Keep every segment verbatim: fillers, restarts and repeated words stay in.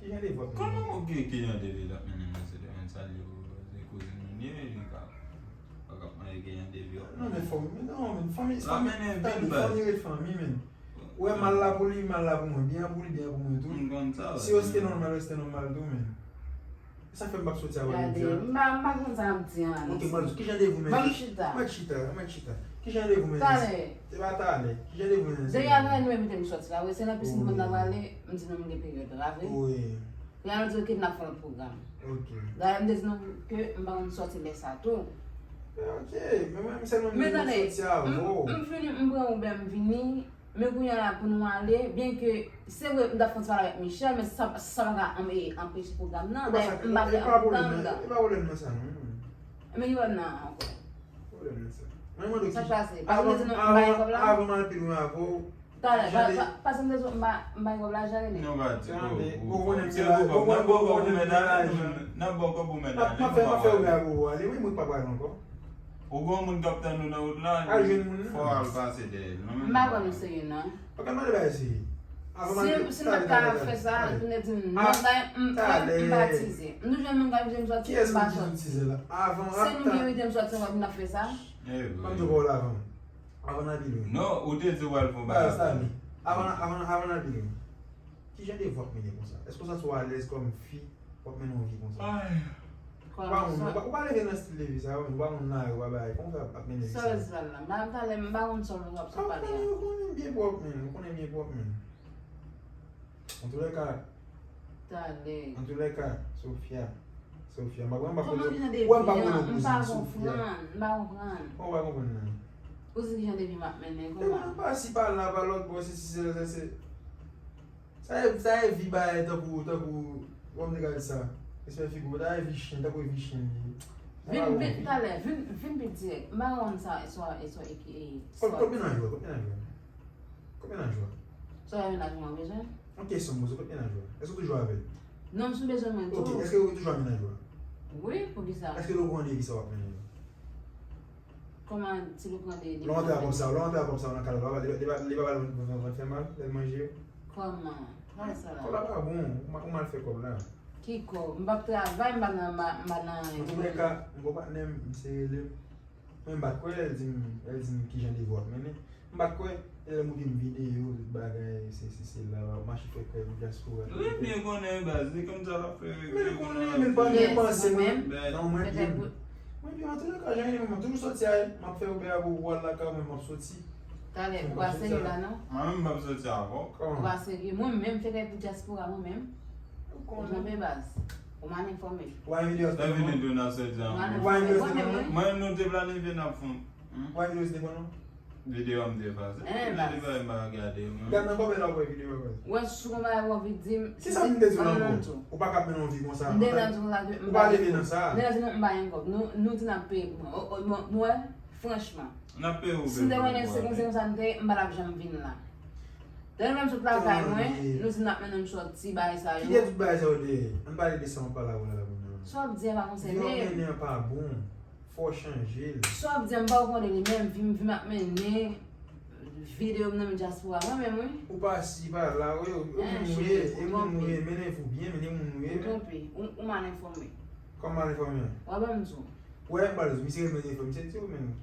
Ki jan de vi w ap mennen? Kòman ou gen ki jan de vi l ap mennen nan se demen sa li yo se kouzin nou ni li ka pa k ap mande ki jan de vi w ap Non, men mennen? Fòk, non, men fanmi, L ap fanmi, mennen vi fanmi, l baz. Fanmi ret fanmi, men. Ou wè mal la pou li, mal la pou mwen. Byen pou li, byen pou mwen tou. M konn sa. Si yo rete nòmal, yo rete nòmal tou, men. Sa fè m p ap soti avè Gade, Lydia. M pa, m pa konn sa ap di an la. Ok, mwen, ki jan de vi w mennen? Ban m chita. Mwen chita, mwen chita. Ki jan de vi w mennen? Talè. Se pa talè. Ki jan de vi w mennen? Dèyè avè nou envite m sòti la, wi. Se nan pisin mwen nan prale, m di nou m gen peryòd la, wi. Wi. Lè nou di, ok, n ap fè yon pwogram. Ok. Dayè, m te di nou ke m pa konn sòti lè sa tou. Ok, men mwen, m sèlman Men mwen tande, soti avè w. M vini, m pran Uber, m vini. Men kounye a la pou nou ale, byen ke se vre m t ap fè yon ti pale avèk Michel, men sa, sa pa ka anpe- anpeche pwogram nan. E pa Dayè, sa, m pa e fè pa pwoblèm antann nan, la. E pa pwoblèm nan sa, non. Men ki pwoblèm nan ankò? Pwoblèm nan sa. Mwen mande Sa ki pase? Paske m te di nou m bay kòb la? Avan m al pi lwen avè w. Talè, Jan de- pa- paske m te di nou m bay- m bay kòb la, jan de. Nou pa di Tande, ou ou konnen se m ou kòb nan bò kòb ou mèt ale. Ajan. Nan bò kòb ou mèt M ap ale. m ap fè, m ap fè Uber pou ou ale, wi, mwen k pa pral ankò. Ou gen yon moun k ap tann ou nan wout la. Al jwenn moun nan. Fò al pase dèyè l. Non, M pa kwè nou serye non. Ok, mande bagay serye. Si, si m pa t ka fè sa, li te di m non, m pa, m, m, m pa tize. M toujou jwenn moun k ap di m sòti, m pa sòti. Se nou ki envite m sòti, m ap vin ap fè sa. Ban m di w pawòl avan. Avan n ap vini. Non, ou te di w al fè yon bagay. Avan, avan, avan n ap vini. Ki jan de vi w ap mennen konsa? Èske w santi w alèz kòm fi w ap mennen yon vi konsa? Ou pa moun, ou pa, ou pa leve nan estil de vi sa yo, ou pa moun lari, ou pa bagay. Kòman w fè ap mennen vi sa yo? Sa w di la, m pa, m talè, m pa konn sa w ap sot pale a. Ou konnen, ou konnen byen pwòp, men. Ou konnen byen pwòp, men. Antoulèka. Talè. Antoulèka, Sofia. Sofia, m pa, m pa konnen. Kòman ki jan de vi an? M pa konprann, m pa konprann. Kòman w pa konprann nan? Ou di ki jan de vi m ap mennen, kòman? E mwen pa si pa la, pa lòt bò, se si, se la, se, se. Sa e, sa e vi bagay tankou, tankou, kòman m te ka di sa? Respè figi w, sa e vi chen, tankou e vi chen li ye. Vin, vin, talè, vin, vin pi dirèk. M pa konn sa, e swa, e swa, e ki, e, kot, kot mennaj ou a, kot mennaj ou a? Kot mennaj ou a? Sa w a mennaj mwen bezwen? Yon kesyon m poze, kot mennaj ou a? Èske w toujou avè l? Non, m sou bezwen mwen tou. Ok, èske w toujou ak mennaj ou a? Wi, poukisa? Èske l okouran de vi sa w ap mennen yo? Kòman ti lou pran de, de. Lè w antre a kòb sa yo, lè w antre a kòb sa yo nan kal la, li pa, li pa, li pa ba l vant, vant, vant fè mal, lè l manje yo? Kòman? Kòman sa la? Kòb la pa bon, ou ma-, ou mal fè kòb la. Ki kòb? M p ap travay, m pa nan, m pa, m pa nan anyen. Antoulèka, m gon patnè m, misye rele m. Mwen m pa t kwè, lè l di m, lè l di m ki jan de vi w ap mennen. M pa t kwè, lè l montre m videyo, tout bagay, se, se, se la, w ap mache fè krèv nan dyaspora. Wi, byen konnen, baz, li konn sa l ap fè. Men l konnen, men l pa gen panse, mwen, non, mwen byen. Mwen byen, antoulèka, jan li ye, mwen toujou sòti a, m ap fè Uber a pou, pou al lakay ou, mwen m ap soti. Talè, ou pa serye la, non? Mwen menm, m p ap soti avè w. Ou pa serye. Mwen menm, fè krèv pou dyaspora, mwen menm. Ou konnen. Ou janbe baz. Ou mal enfòme. Ou pa gen videyo a sou telefòn ou? Ou pa gen videyo a sou telefòn ou? Mwen, nou te planifye n ap fè yon. Hmm? Ou pa gen videyo a sou telefòn ou? Videyo a m te efase. Videyo a m pa gade, mwen. Gad nan kòmantè la, ou wè videyo a, baz. Ou wè, si w gon bagay ou anvi di m, kisa m te di w la ankò? Ou pa ka ap mennen yon vi konsa. M te nan di w la ke m pa gen kòb. Ou pa leve nan sa. M te nan di nou m pa gen kòb. Nou, nou di n ap peye pou mwen. O, o, mwen, mwen, franchman. N ap peye w. Si m te konnen se konsa, konsa m te ye, m pa t ap janm vin la. Tande menm sot lakay mwen, nou di n ap mennen m sòti, bagay sa yo. Kite tout bagay sa yo dèyè. Ann pale de sa w ap pale avè w la kounye a. Sa w ap di a pa konsène m. Vi w ap mennen an pa bon. Fò w chanje l. Sa w ap di a m pa okouran de li menm, vi m, vi m ap mennen, videyo m nan men dyaspora mwen menm, wi. Ou pa si pa la, wi, e moun ou ye, e moun ou ye, mennen vi w byen, mennen moun ou ye. Ou twonpe, ou, ou mal enfòme. Kòman mal enfòme? W a ban m di w. Wè, m pale di w, misye rele m nan telefòn, misye di w menm.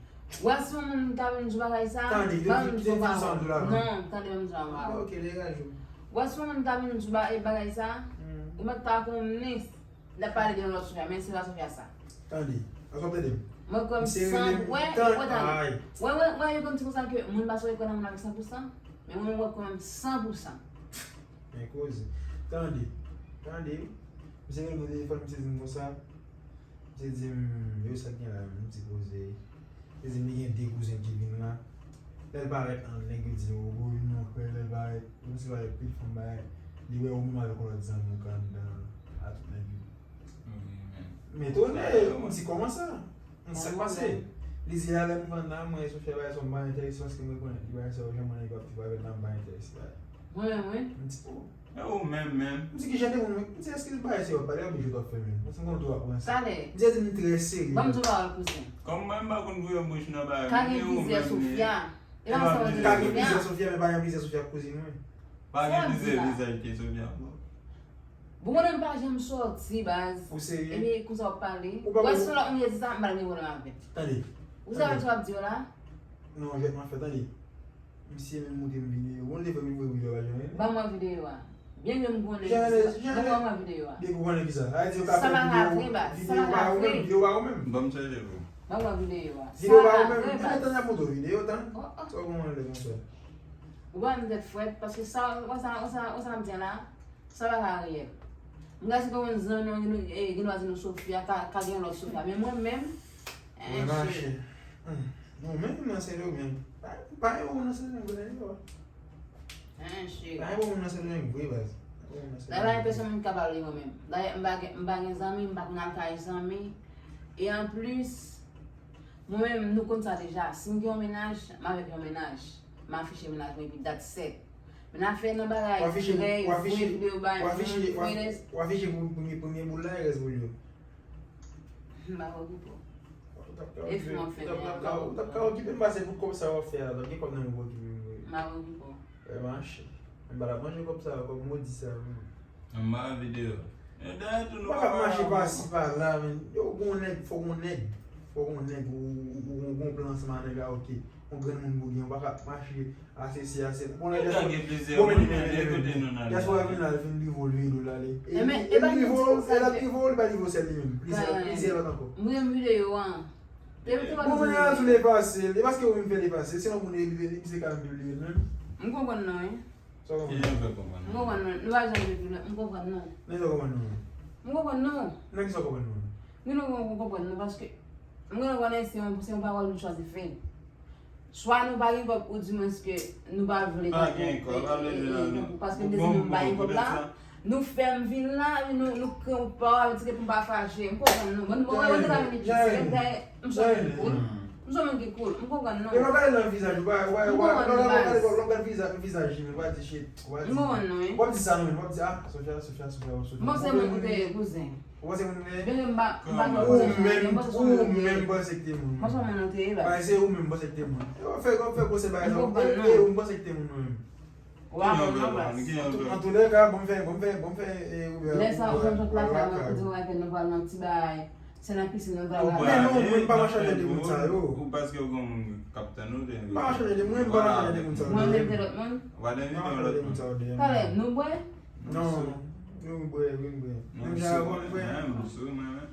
W a si yon moun ta vin di w bagay sa, tande, ban m di w pawòl. Non, tande ban m di w yon pawòl. Ok, degaje w. W a si yon moun ta vin di w ba-, e bagay sa, ou mèt ta konnen l ap pale de yon lòt Sofia, men se pa Sofia sa. Tande, èske w ap tande m? Mwen kwè m san, wè, wè, tande. Wè, wè, wè, yo konn di konsa ke moun pa sou ekran nan moun avèk san pou san, men mwen, mwen kwè m san pou san. Men koze. Tande, tande. Misye rele m nan telefòn, misye di m konsa. Misye di m, yo, sa k gen la menm, ti koze. Misye di m li gen de kouzen ki vin la. Lè l parèt, an, nèg yo di, o, o, vin non, frè, lè l parèt, misye parèt pil fanm bagay. Li wè ou menm avèk yon lòt zanmi w ka anndan a tout nèg yo. Men tonè, m di kòman sa? M di sa k pase? Li di, a, lè m vann la, mwen, Sofia bagay sa, m pa enterese paske mwen konnen li bagay sa yo, jan mwen nèg yo ap viv avè l la, m pa enterese bagay. Mwen menm, wi. M di, o. E ou menm menm? M di, ki jan de moun mwen? M di, èske bagay se w ap pale, oubyen jwèt w ap fè menm? Paske m konnen tou w ap pran sa. Talè. M di, di m trè serye. Ban m di w pawòl, kouzen. Kòm mwen, m pa konn voye bouch nan bagay. Ka gen plizyè Sofia. E pa sa w di Sofia. Ka gen plizyè Sofia, men pa gen plizyè Sofia ak kouzin mwen. Pa gen plizyè vizaj ke Sofia, bro. Bon, mwen menm m pa janm sòti, baz. Ou serye? Ebyen, konsa w ap pale. Ou pa konn. Wè, si yon lòt moun te di sa, m pa t gen pwoblèm avè l. Tande. Ou sa w ap di yo la? Non, jwèt m ap fè, tande. Misye menm montre m videyo. Bon, li te fè m voye videyo pa janm. Ban mwen videyo a. Byen ke m konnen ki sa. Ban mwen videyo a. Byen ke w konnen ki sa. Sa pa ka vre, baz. Sa pa ka vre. Videyo pa ou menm. Ban m chèche pou ou. Ban mwen videyo a. Videyo pa ou menm. Mwen tann ap montre w videyo, tann. Sa w konn lè konsa. Ou ba m tèt frèt, paske sa, wè sa, wè sa, wè sa m ap di a la. Sa pa ka reyèl. M ka site yon zanmi, gen, eh, gen dwa di nou Sofia, ka, ka gen yon lòt Sofia. Men mwen menm, eh, cheri. Hmm. Nou menm nan Sendomeng. Pa, pa gen yon moun nan Sendomeng konnen li, non. Eh, cheri. Pa gen yon moun nan Sendomeng vre, baz. Pa gen yon moun nan Sendomeng vre. Dayè, pa gen pèsonn moun ki ka pale mwen menm. Dayè, m pa gen, m pa gen zanmi, m pa konn al kay zanmi. E anplis, mwen menm, nou konn sa deja. Si m gen yon mennaj, m avèk yon mennaj. M afiche mennaj mwen, epi that's it. Men afè nan bagay trè vre, videyo bay moun, w afiche pou premye, premye boul la, e rès boul yo. M pa okipe w. Ou t ap ka okipe m, ou t ap ka okipe m pase pou kòb sa w ap fè a, gen kòb nan men w pou okipe m vre. M pa okipe w. Vrèman chè. M pa t ap manje kòb sa yo, kòb modi sa yo, non. Anba videyo. Yo dèyè tou nou pa ka mache pasi pala, men. Yo, gon nèg, fò gon nèg. Fò gon nèg, ou, ou, ou, ou gon plan ansanm a nèg la, oke. Yon granmoun ou byen, ou pa ka mache ase si ase. Bon, lè gen plizyè moun, men, men, men, men. Dyaspora vin la, vin rive, l vin rive, l ale. E, e, e, e l rive, e l ap rive, li pa rive sèl li menm. Plizyè, plizyè lòt ankò. Mwen menm videyo an. Bon, mwen al sou lefase, e paske ou menm fè lefase, se yon moun e li, li se kalm li ye menm. M konprann non, wi. Sa w konprann? Kijan w fè konprann? M konprann non. Nou pa janm jwe tou lè. M konprann non. Nan sa w konprann non? M konprann non. Nan kisa w konprann non? Mwen non, mwen konprann non, paske mwen konprann se yon, se yon pawòl nou chwazi fè. Swa nou pa gen kòb, oudimwens ke nou pa vle tankou, e, e, e, tankou, paske m te di nou pa gen kòb la, nou fè m vin la, nou, nou kre yon pawòl, ti ke pou m pa fache, m konprann non. Bon, mwen, mwen te ka vin isit, se ke m te, m sot vin koul. M sou moun ki cool, m konprann non. E lè w gade nan vizaj ou, pa, pa, pa, lè w gade, lè w gade vizaj, vizaj li, pa di shit, pa di. M konprann non, wi. W ap di sa non, men w ap di, ah, Sofia, Sofia, Sofia, Sofia. M panse moun ou te ye, kouzen. Ou panse moun ou te ye? Bebe, m pa, m pa gen kouzen, m panse se yon moun ou te ye. M panse se yon moun ou te ye, baz. Bagay se ou menm, m panse se te moun. E w ap fè, w ap fè gwo se bagay sa. M konprann non. E, e, m panse se te moun ou menm. Ou pa konn non, baz. Antoulèka, bon m fè, bon m fè, bon m fè, e, ou byen. Lè sa, ou konn sot lakay mwen, ou di mwen ke nou pral nan ti bagay. Se nan pisin nou pral la. Men non, mwen m pa nan chanje de moun sa yo. Ou paske ou gen moun k ap tann ou, te. M pa nan chanje de, mwen m pa nan chanje de moun sa yo. Mwen menm te lòt moun. Ou pa nan chanje de moun sa yo deyò. Talè, nou bwè? Non, nou bwè, nou bwè. Menm jan avè w, nou bwè. Mwen menm, sou mwen menm.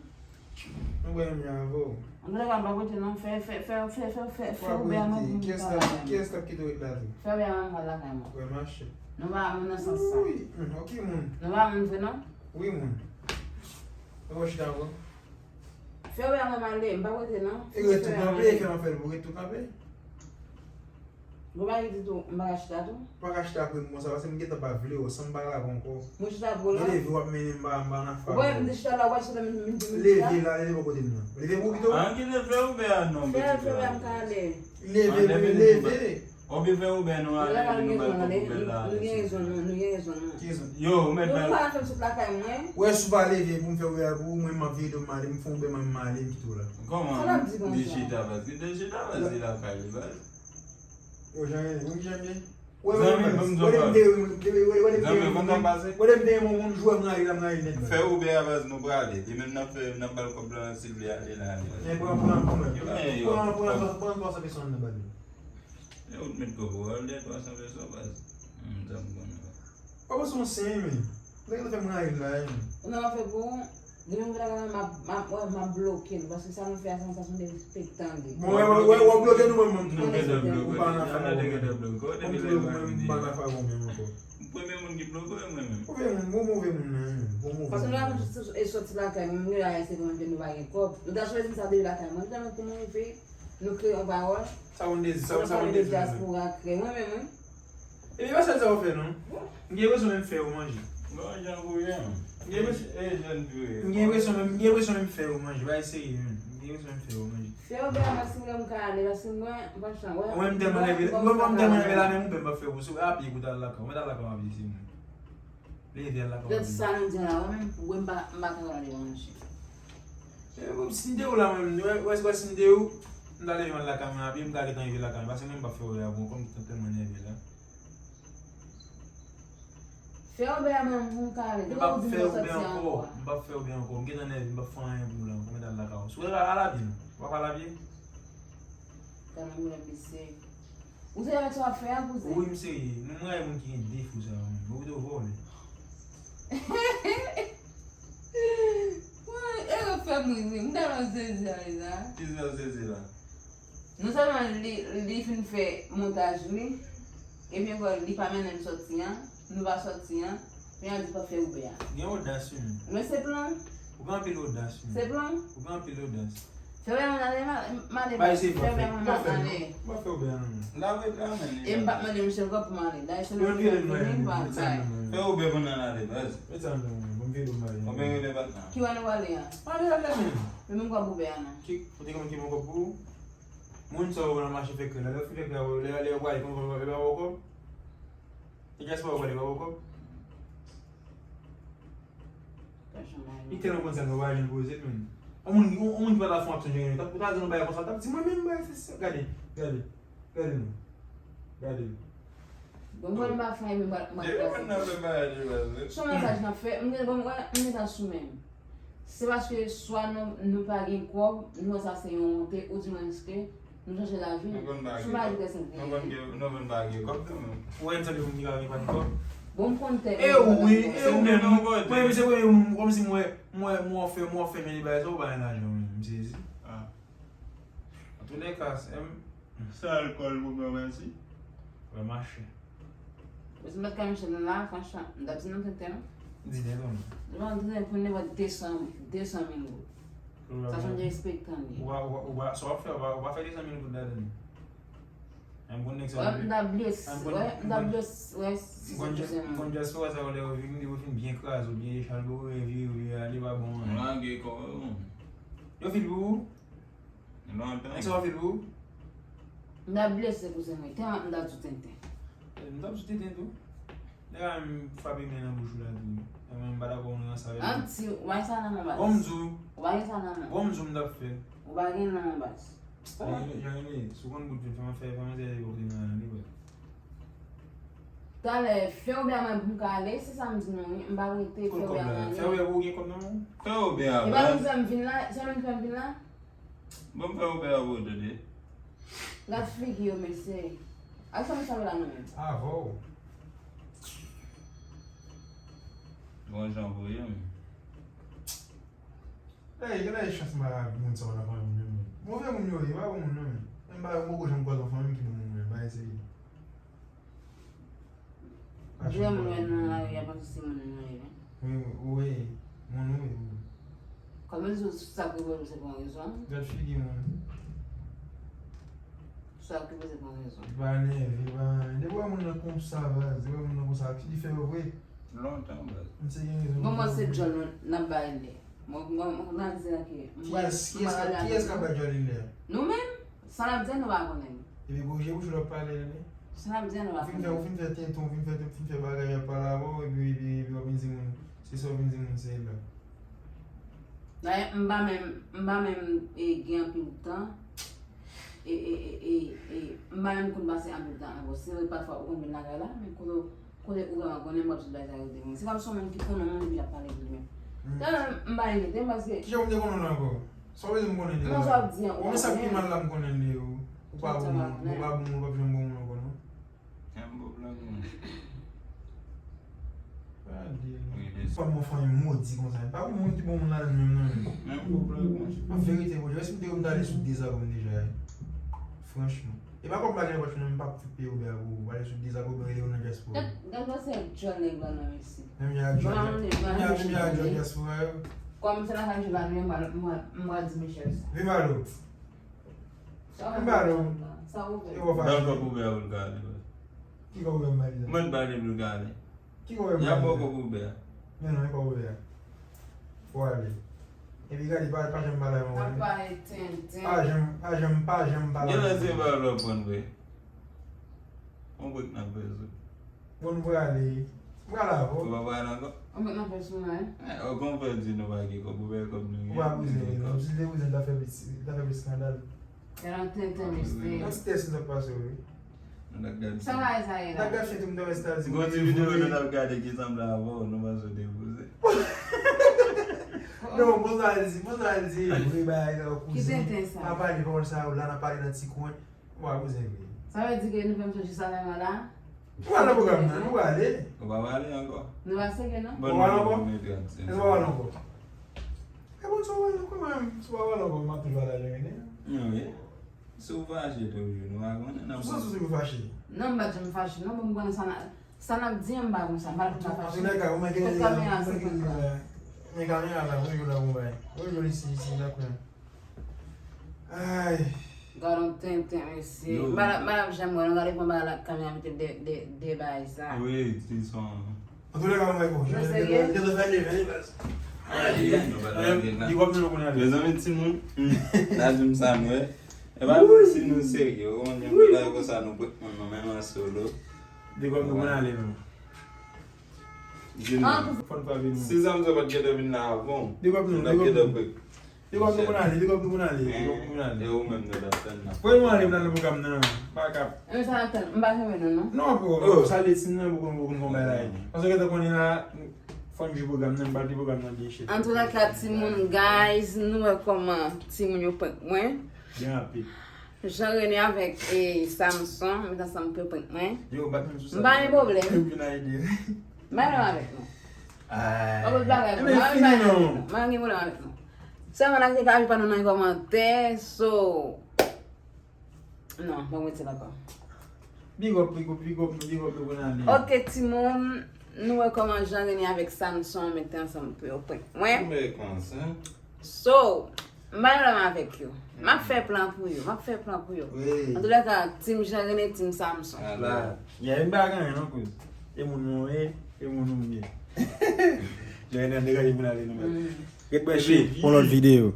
Nou bwè menm jan avè w. Antoulèka, m pa kote non, fè, fè, fè, fè, fè, fè, fè Uber a mwen pou m pale. Kiyès k ap kite w ret la tou? Fè Uber a mwen, m pral lakay mwen. Wè mache. Nou pa moun nan sans sa. Wi, hmm, ok moun. Nou pa moun vre non? Wi moun. Ou wè chita ankò? Fè Uber a mwen m ale, m pa kote non. E ret tou kanpe, e fè m ap fè l pou ret tou kanpe. Gon bagay ki di tou, m pa ka chita tou? Ou pa ka chita apre m konsa, paske m gentan pa vle w, san m pa lave ankò. Mwen chita pou la. Mwen leve, w ap mennen m pa, m pa nan afa. Ou wè, m te chita la, ou pa chita, m, m, m, m chita. Leve la, leve bò kote m nan. Leve pou pito. An ki leve ou be a non, fè, fè Uber a m ka ale. Leve, leve. Ou bi fè Uber nou ale, nou ba l kòb Uber la. Nou gen rezon, nou, nou gen rezon, nou. Yo, ou mèt ba l. Nou pa fè m sot lakay mwen. Wè, si w pa leve pou m fè Uber a pou ou, mwen m ap vire do m ale, m fè Uber mwen m ale, m kite w la. Kòman? Sa l ap di konsa? Li chita baz, li te chita baz, li lakay li baz. Yo, jan, wi, jan byen. Zanmi, ban m di w yon bagay. Zanmi, konn sa k pase? Wè lè m te yon moun jwè, m rayi la, m rayi nèg la. Fè Uber a baz, nou prale. Li menm n ap fè, n ap ba l kòb la, si l vle ale, l ale. Men pran, pran, pran. Pran, pran, pran, pran twa san peso nan ba li. E ou t met kòb ou, al dèyè twa san peso baz. Hmm, sa m konnen. Pa panse yon sen, men. Nèg la fè m rayi l la, men. Ou nan afè pou ou? Depi m vin lakay mwen, m ap, m ap, wè, m ap bloke nou, paske sa nou fè a, se yon fason derespektan li. Bon, wè, wè, wè, w ap bloke nou, mwen, mwen, mwen. Nou gentan bloke. Ou pa nan afè mwen. Ou te gentan bloke. Ou te gentan bloke. Mwen, mwen, m pa nan afè mwen menm ankò. M premye moun ki bloke w, mwen menm. Move moun, bon move moun nan, bon move moun. Paske nou pa konn soti lakay mwen, m gen la, se kòm ke nou pa gen kòb. Nou ta chwazi sa depi lakay mwen, nou ta mèt pou nou rive, nou kreye yon pawòl. Sa yon dezi, sa, sa yon dezi. Dyaspora kreye. Mwen menm, wi. Epi pa sèl sa w fè non. M gen enpresyon menm fè yo manje. Bon, jan pou jan. M gen enpresyon, e, jèn pou yo. M gen enpresyon menm, m gen enpresyon menm fè yo manje. Bagay serye menm. M gen enpresyon menm fè yo manje. Fè yo bè a mwen si m ka ale, paske mwen, m pa chan, wè. Mwen m tèlman nève, mwen, mwen m tèlman nève la menm, ou bè m pa fè pou sou, a pye pou t al lakay ou, mwen t al lakay w ap di se mwen. Leve al lakay w ap di. Gad sa nou di la, wè menm, wè m pa, m pa ka ale manje. E, bon, si m te ou la, mwen, wè, wè, wè, si m te ou, m ta leve m al lakay mwen a pye, m ta gentan rive lakay mwen, paske mwen m p ap fè orè a bon, kòm m tèlman nève la. Fè Uber a mwen pou m ka ale. M p ap fè Uber ankò, m p ap fè Uber ankò, m gentan nève, m p ap fè anyen pou ou la ankò, m mèt al lakay ou. Si w al a lapye non, w ap al lapye? Gad yon gwo nèg mesye. Ou serye avèk sa w ap fè a, kouzen? Wi, m serye. Nou, m rayi moun ki gen defo sa yo menm. Yo pito vòlè. Mwen, e yo fè m ri, wi. M tèlman sezi avè sa. Kisa w sezi la? Non sèlman li, li fin fè montaj li, epi ankò li pa mennen m sòti an, nou pa sòti an, kounye a l di l p ap fè Uber a. Gen odas wi menm. Men se plan. Ou gen anpil odas wi menm. Se plan. Ou gen anpil odas. Fè w mande, mande, fè w mande, mande. M pa fè Uber a non. Lave la men. E m p ap mande Michel kòb pou m ale. Dayè se lè m vini m pral bay. Fè Uber pou n al ale baz. Met sa nan men mwen, bon m vide m ale. Oubyen rele patnè. Ki wè nou prale a? Prale ale men. Men menm kòb Uber a non. Ki, ou te konn ki bon kòb pou ou? Moun sa yo nan mache fè krè la, lè yo fin fè krè, lè, lè yo prale, konn, konn, konn, yo pa ba w kòb? E dyaspora yo prale, yo pa ba w kòb? Li tèlman konn sa, nou pa janm poze l menm. On moun, on, on moun ki pa ta fè yon aksyon, jan, ou ta di yon bagay konsa, ou t ap di mwen menm, bagay se sa, gade, gade, gade non, gade non. Bon, mwen m pa fè anyen, mwen pa, mwen pa fè. Depi mwen nan fè bagay de baz, wi. Son mesaj n ap fè, m gen, bon, mwen, m gentan sou men m. Se paske swa nou, nou pa gen kòb, nou wè sa se yon wonte, ou di mwen ke nou chanje lavi. Nou konn pa gen kòb. Nou konn gen, nou konn pa gen kòb kanmenm. Ou wè m tande moun ki pa gen kòb? Bon, m konn tèt mwen. E wi, e ou menm. Mwen, se mwen, kòmsi mwen, mwen, mwen fè, mwen fè men li bagay sa, ou pa gen lajan, mwen, m sezi. Ah. Antoulèka, sè m. Sa alkòl pou blan mèsi. Wè mache. Mwen se mèt ka Michel la, franchman, m t ap di nou tenten. Di tenten. Mwen tenten pou nenpòt de san, de san mil goud. Sa se yon derespektan li ye. Ou pa, ou pa, ou pa, sa w ap fè, ou pa, ou pa fè de san mil goud ladan l. M konn nèg sa yo. M t ap blese, wè, m t ap blese, wè, si se pou se mwen. Konn dyaspora sa yo lè yo vini, yo fin byen kraze, yo byen dechalbore, vire, ale pa bon anyen. Lage kò yo. Yo fil pou ou? Lontan. Nèg sa yo fil pou ou? M t ap blese kouzen mwen, tèlman m t ap di w tenten. M t ap di w tenten tou. Nèg la menm frape men nan bouch ou la tou. Mwen menm m pa dakò moun ranse avè m. An ti, ou pa gen sa nan men baz. Bon m di w. Ou pa gen sa nan men. Bon m di w m t ap fè. Ou pa gen nan men baz. Jan rele, jan rele, si w konn bout vin, fè mwen fè, fè mwen fè yo vin nan li wè. Talè, fè oubyen mwen pou m ka ale, se sa m di nou wi, m pa rete, fè oubyen mwen ale. Fè oubyen pou w gen kòb nan men w? Fè oubyen a baz. E pa nou fè m vin la, se nou fè m vin la? Bon, m fè oubyen a pou w tande. Gad figi yo, mesye. Ak sa m sa la nou menm. Avè w. Bon jan voye m. Ey, genlè e chans m pa moun sa yo nan fanmi m menm. Move moun yo ye, pa bon moun non. Menm pa yo poko janm kwaze yon fanmi m ki bon moun menm, pa eseye. Vrè moun wè nou nan lari a, panse se moun nou ye. Wi, wi, moun wi, wi. Kòm yo di w sa k rive w se pou yon rezon. Gad figi moun. Sa k rive w se pou yon rezon. Li pa nève, li pa anyen. Depi w wè moun nan konsa, baz, depi w wè moun nan konsa, li fè yo vre. Lontan, baz. M se gen rezon. Bon, mwen se djòl nou, n ap bay lè. Mwen, mwen, mwen, mwen di la ke mwen, kiyès, kiyès, kiyès k ap bay djòl li lè? Nou menm, sa n ap di a nou pa konnen. Epi korije bouch ou lè w ap pale, tande. Sa n ap di a nou pa konnen. Ou fin fè, ou fin fè tenten, ou fin fè, fin fè bagay, y ap pale avè w, epi, epi, epi w ap vin di moun, se sa w vin di moun, se la. Dayè, m pa menm, m pa menm, e, gen anpil tan, e, e, e, e, e, m pa menm konn pase anpil tan avè w. Se vre, pafwa, ou konn vin lakay la, men kote w Kote ou vrèman konnen m ap sot bay sa yo de mwen. Se kòm se yon moun ki konnen yon moun epi l ap pale pou li menm. Tèlman m pa enkyete m paske. Kijan w te konnen l ankò? Sa w vle di m konnen li la? Mwen sa w ap di an, ou pa konnen. Ou konn sa k pi mal la m konnen li, ou pa bon moun, ou pa bon moun, ou p ap janm bon moun ankò non. Janm bon plan pou mwen. Gade. Wi, de. Kòm yon fanmi modi konsa. Pa yon moun ki bon moun ladan menm non. Menm bon plan pou mwen. An verite, Bondye, èske m te konn t ale sou dezabone deja? Franchman. E pa kòm bagay wòch menm m p ap fout peye Uber pou ou. Ale sou dezabone rele yo nan dyaspora. Gad, gad wè se djòl nèg la nan isit. Menm jan ak djòl dya-, menm jan, menm jan ak djòl dyaspora yo. Kòm se nan ka djòl la nou ye, m pral, m pral, m pral di Michel sa. Vivalo. Vivalo. Sa ou fè? Ban kòb Uber a pou l ka ale. Ki kòb Uber m ba li la? Mwen ba li pou l ka ale. Ki kote m pral? Y ap ba w kòb Uber a. Men non, e kòb Uber a. Fò ale. Epi gade, pa, pa janm pale avè mwen. N ap pale tenten. Pa janm, pa janm, pa janm pale avè mwen. Genlè se pa w l ap pran vre. On brek n ap fè sou. Bon, nou prale. M pral avè w. Ou pa prale ankò? On brek n ap fè sou mwen. Eh, o konpè di nou pa gen kòb, Uber kòb nou gen. Ou pa bouzen, non. Si l te bouzen, l ta fè plis, l ta fè plis eskandal. Yon ti tès nou t ap pase wi. Nou t ap gade. Sa bagay sa ye la? Nou t ap gade chen tou, m t ap estalye. Gon ti videyo nou t ap gade ki sanble avè w, nou panse w te poze. Non, bon sa l di, bon sa l di. Vre bagay la, kouzen. Ki tenten sa? Pa pale pawòl sa yo la, n ap pale nan ti kwen. Ou pa kouzen vre. Sa vle di ke nou fè m sonje sa menm la? Ou pa nan pwogram nan, nou prale. Ou pa prale ankò? Nou pa sere non? Ou pa prale ankò? Èske ou pa prale ankò? E bon, si w pa pale ankò, mwen menm, si w pa pale ankò, m ap toujou pale avèk li. Wi. Si w fache toujou, nou pa konnen, n ap... Ou santi w toujou fache? Non, m pa t janm fache, non, bon, m konnen sa n a, sa n ap di an, m pa konn sa, m pa t konn sa fache. Antouka, ou mèt gen... Kot kamera a, se konn sa. Men kamera la, wi, yo la, bon, bay. Wi, yo isi, isi, la, kwen. Ay. Gad on tenten, mesye. Yo. M pa t ap, m pa t ap janm wè, nou gade pran bagay la, kamera mete de, de, de bagay sa. Wi, ti son. Antoulèka, mwen, bon, je te fè leve, baz. Li wap nou konnen. Mezanmi, timoun, hmm, la di m sa m wè. E pa si nou serye, ou konn yon bagay konsa, nou pran moun nan men an solo. Li wap nou konnen ale menm. Fòn pa vin. Si zanmi sa pa t gentan vin la avan, nou t ap gentan break. Te kòm nou konn ale, te kòm nou konn ale, te kòm nou konn ale. E ou menm nou t ap tann nan. Fò nou ale nan pwogram nan. Pa kap. E sa ap tann, m pa renmen nou non. Non, bro, sa le ti nan pou konn pou konn bagay. Paske te konnen la, fò n jwe pwogram nan, m pa di pwogram nan byen chèf. Antouka, timoun, guys, nou wè kòman timoun yo prank mwen. Byen rapid. Jean René avèk e, Samson met ansanm pou yo prank mwen. Yo, bat menm sou sa. M pa gen pwoblèm. Yo vin a ede. M pa gen pwoblèm avèk nou. Ay. Pa gen bagay pou mwen, m pa gen pwoblèm avèk nou. M pa gen pwoblèm avèk nou. Sèlman n ap te ka viv pa nou nan kòmantè, so. Non, bon, mwen di l ankò. Big up, big up, big up, big up, big up, big up. Ok, timoun, nou wè kòman Jean René avèk Samson mete ansanm pou yo prank mwen. Ou mèk ansanm. So, m pa gen pwoblèm avèk yo. M ap fè plan pou yo, m ap fè plan pou yo. Wi. Antoulèka, team Jean René, team Samson. La. Ya, m pa gen anyen non, kouz. E moun nou ye, e moun nou ye. Jean René ap deranje moun ale nou mèt. Ret branche pou lòt videyo.